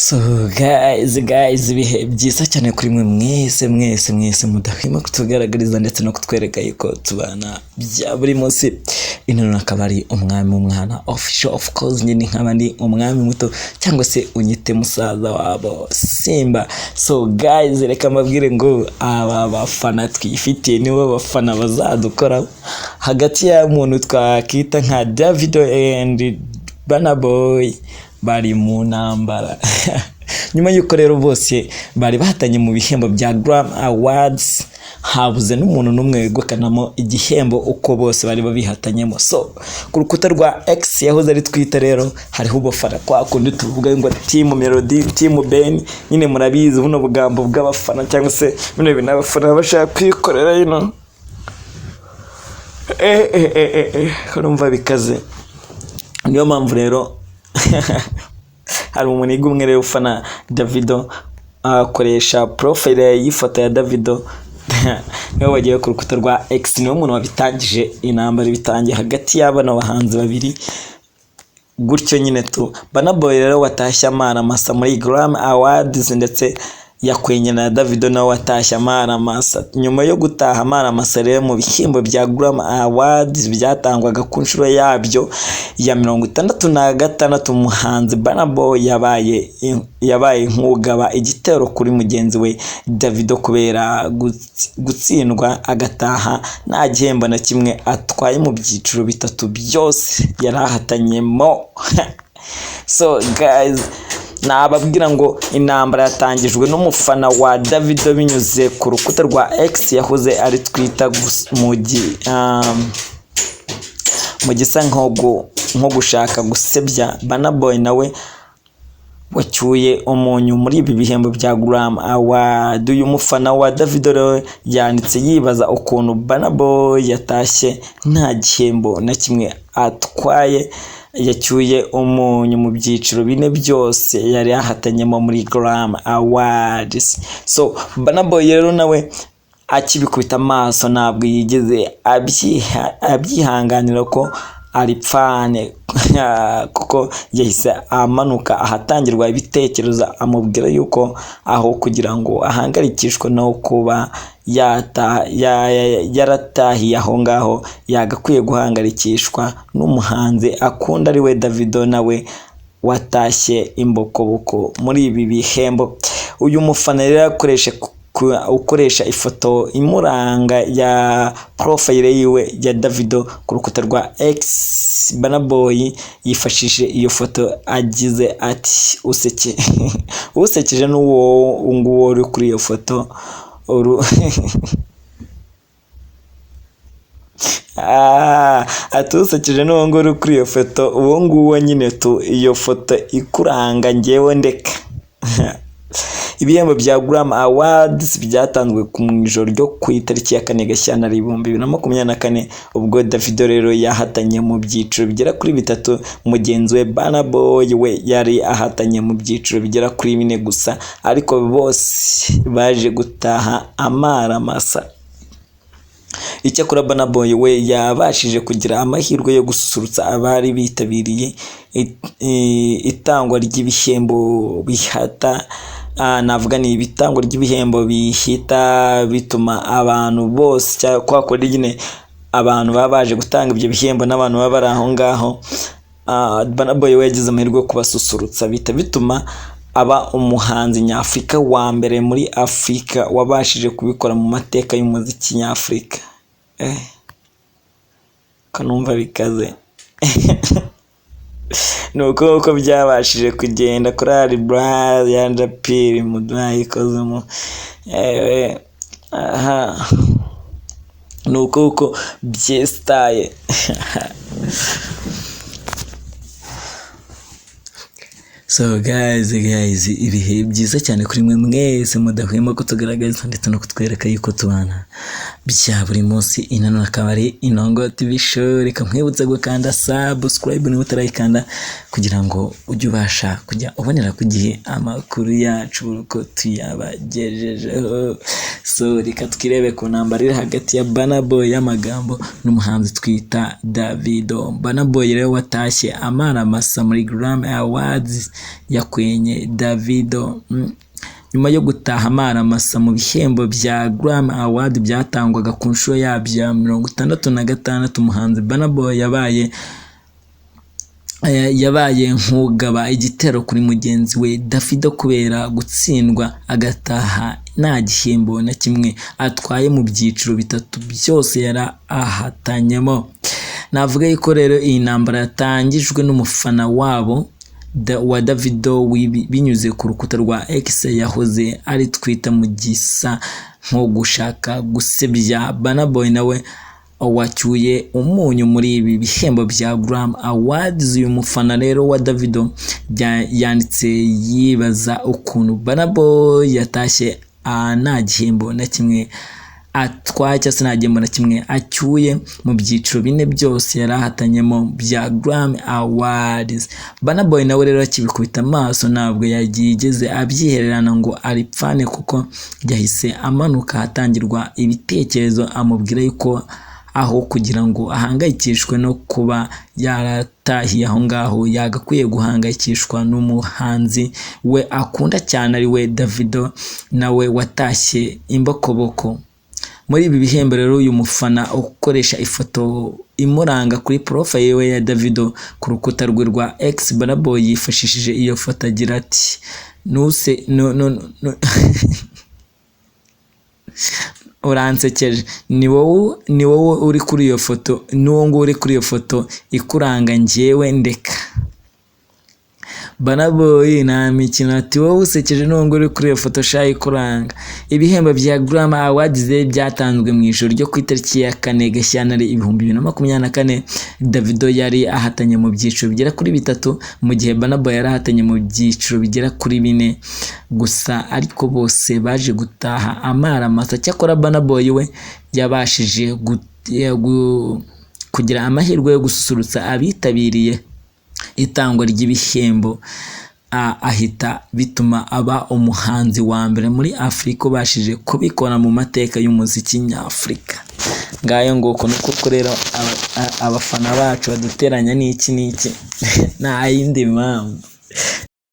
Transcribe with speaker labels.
Speaker 1: So guys, guys, ibihe byiza cyane kuri mwe mwese mwese mwese mudahwema kutugaragariza ndetse no kutwereka yuko tubana bya buri munsi. Ino akaba ari Umwami w'Umwana Official, of course nyine nkaba ndi umwami muto cyangwa se unyite musaza wabo Simba. So guys, reka mbabwire ngo aba bafana twifitiye nibo bafana bazadukora hagati y'umuntu twakita nka Davido and Burna Boy bari mu ntambara, nyuma y'uko rero bose bari bahatanye mu bihembo bya Grammy Awards, habuze n'umuntu n'umwe wegukanamo igihembo uko bose bari babihatanyemo. So ku rukuta rwa X, yahoze ari Twitter, rero hariho ubufana kwa kundi tuvuga ngo team Melody, team Ben, nyine murabizi buno bugambo bw'abafana cyangwa se bino bintu abafana bashaka kwikorera you ko numva bikaze. Niyo mpamvu rero hari umuniga umwe rero ufana Davido, akoresha profile y'ifoto ya Davido, niwe wagiye ku rukuta rwa X, niwe muntu wabitangije. Intambara bitangiye hagati y'abana bahanzi babiri gutyo nyine tu. Burna Boy rero watashye amara masa muri Grammy Awards, ndetse yakwenye na Davido nawe watashye amara masa. Nyuma yo gutaha amara masa rero mu bihembo bya Grammy Awards byatangwaga ku nshuro yabyo ya 66, umuhanzi Burna Boy yabaye nk'ugaba igitero kuri mugenzi we Davido kubera gutsindwa agataha nta gihembo na kimwe atwaye mu byiciro bitatu byose yari ahatanyemo. So guys, nababwira ngo intambara yatangijwe n'umufana wa Davido binyuze ku rukuta rwa X, yahoze ari Twitter, mu gisa nko gushaka gusebya Burna Boy nawe wacyuye umunyu muri ibi bihembo bya Grammy Award. Uyu mufana wa Davido rero yanditse yibaza ukuntu Burna Boy yatashye nta gihembo na kimwe atwaye, yacyuye umunyu mu byiciro bine byose yari yahatanyemo muri Grammy Awards. So Burna Boy rero nawe akibikubita amaso ntabwo yigeze abyihanganira ko aripfane, kuko yahise amanuka ahatangirwa ibitekerezo, amubwira yuko aho kugira ngo ahangayikishwe no kuba yaratahiye aho ngaho, yagakwiye guhangayikishwa n'umuhanzi akunda ari we Davido, nawe watashye imbokoboko muri ibi bihembo. Uyu mufana rero akoresha ukoresha ifoto imuranga ya profile yiwe ya Davido ku rukuta rwa X, Burna Boy yifashishije iyo foto agize ati: "Useke usekeje n'uwo nguwo uri kuri iyo foto uru." Ati: "Usekeje n'uwo nguwo uri kuri iyo foto, uwo nguwo nyine tu, iyo foto ikuranga, ngewe ndeka." Ibihembo bya Grammy Awards byatanzwe ku ijoro ryo ku itariki ya 4 Gashyantare 2024, ubwo Davido rero yahatanye mu byiciro bigera kuri bitatu, mugenzi we Burna Boy we yari ahatanye mu byiciro bigera kuri bine gusa, ariko bose baje gutaha amara masa. Icyakora Burna Boy we yabashije kugira amahirwe yo gususurutsa abari bitabiriye itangwa ry'ibihembo bihata, navuga ni ibitangwa ry'ibihembo bihita bituma abantu bose, cyangwa kwa kundi nyine abantu baba baje gutanga ibyo bihembo n'abantu baba bari aho ngaho. Burna Boy we yagize amahirwe yo kubasusurutsa, bihita bituma aba umuhanzi nyafurika wa mbere muri Afurika wabashije kubikora mu mateka y'umuziki nyafurika. Ko numva bikaze! Ni uko uko byabashije kugenda kuri Ari Yanja Piri mudayikozemo, aha ni uko uko byesitaye. So guys, guys, ibihe byiza cyane kuri mwe mwese mudahwema kutugaragariza ndetse no kutwereka yuko tubana bya buri munsi. Inano akaba ari Inongo TV Show. Reka nkwibutse gukanda subscribe niba utarayikanda, kugira ngo ujye ubasha kujya ubonera ku gihe amakuru yacu uko tuyabagejejeho. So reka twirebe ku ntambara iri hagati ya Burna Boy y'amagambo n'umuhanzi twita Davido. Burna Boy rero watashye amara masa muri Grammy Awards. Yakwenye Davido. Nyuma yo gutaha amaramasa mu bihembo bya Grammy Award byatangwaga ku nshuro yabyo ya 66, umuhanzi Burna Boy yabaye nk'ugaba igitero kuri mugenzi we Davido kubera gutsindwa agataha nta gihembo na kimwe atwaye mu byiciro bitatu byose yari ahatanyemo. Navuga yuko rero iyi ntambara yatangijwe n'umufana wabo wa Davido binyuze ku rukuta rwa X yahoze ari Twitter, mu gisa nko gushaka gusebya Burna Boy nawe wacyuye umunyu muri ibi bihembo bya Grammy Awards. Uyu mufana rero wa Davido yanditse yibaza ukuntu Burna Boy yatashye nta gihembo na kimwe atwaye, cyangwa se nta gihembo na kimwe acyuye mu byiciro bine byose yari ahatanyemo bya Grammy Awards. Burna Boy nawe rero akibikubita amaso ntabwo yigeze abyihererana ngo aripfane, kuko yahise amanuka ahatangirwa ibitekerezo, amubwira yuko aho kugira ngo ahangayikishwe no kuba yaratahiye aho ngaho, yagakwiye guhangayikishwa n'umuhanzi we akunda cyane, ari we Davido, nawe watashye imbokoboko muri ibi bihembo. Rero uyu mufana ukoresha ifoto imuranga kuri profile we ya Davido ku rukuta rwe rwa X, Burna Boy yifashishije iyo foto agira ati: "Nuse no, no, no, uransekeje, ni wowe uri kuri iyo foto, n'uwo nguwo uri kuri iyo foto ikuranga, njyewe ndeka." Burna Boy nta mikino, ati: "Wowe usekeje n'uwo nguwo uri kuri iyo foto sha ikuranga." Ibihembo bya Grammy Awards byatanzwe mu ijoro ryo ku itariki ya 4 Gashyantare 2024. Davido yari ahatanye mu byiciro bigera kuri bitatu, mu gihe Burna Boy yari ahatanye mu byiciro bigera kuri bine gusa, ariko bose baje gutaha amaramasa. Cyakora Burna Boy we yabashije kugira amahirwe yo gususurutsa abitabiriye itangwa ry'ibihembo, ahita bituma aba umuhanzi wa mbere muri Afurika ubashije kubikora mu mateka y'umuziki nyafurika. Ngayo nguko, ni uko rero abafana bacu baduteranya n'iki n'iki, nta yindi mpamvu.